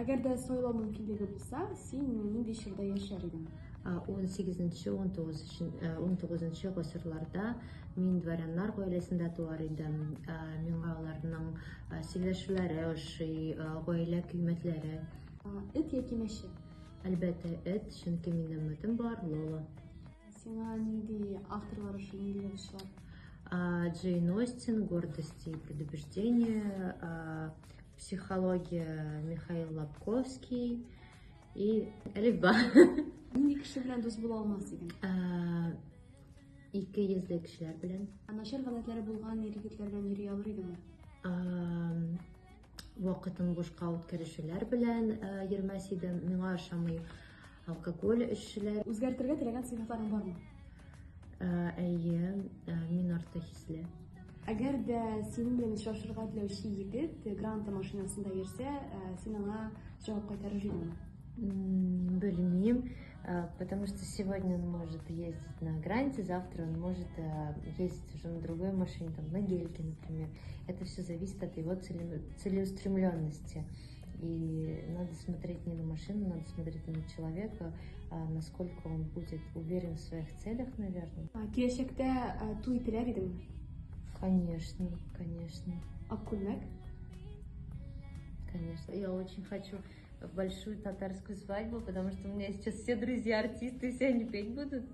Әгәр дә сайлау мөмкинлеге булса, син нинди чорда яшәр идең? 18-нче, 19-нчы гасырларда мин дворяннар гаиләсендә туар идем. Миңа аларның сөйләшүләре ошый, гаилә кыйммәтләре. Эт яки мәче? Әлбәттә, эт, чөнки минем этем бар, Лола. Сиңа нинди авторлар ошый, нинди язучылар? Джейн Остин, «Гордость и предубеждение», «Психология», Михаил Лабковский и «Әлифба». Нинди кеше белән дус була алмас идең? Ике йөзле кешеләр белән. Начар гадәтләре булган ир-егетләр белән йөри алыр идеңме? Вакытын бушка үткәрүчеләр белән йөрмәс идем. Миңа ошамый алкоголь эчүчеләр. Үзгәртергә теләгән сыйфатларың бармы? Әйе, мин артык хисле. Әгәр дә синең белән очрашырга теләүче егет Гранта машинасында йөрсә, син аңа җавап кайтарыр идеңме? Белмим, потому что сегодня он может ездить на Гранте, завтра он может ездить уже на другой машине, там, на гельке, например. Это все зависит от его целеустремленности. И надо смотреть не на машину, надо смотреть на человека, насколько он будет уверен в своих целях, наверное. Киләчәктә туй теләр идеңме? Конечно, конечно. Ак күлмәк? Конечно. Я очень хочу в большую татарскую свадьбу, потому что у меня сейчас все друзья артисты, все они петь будут.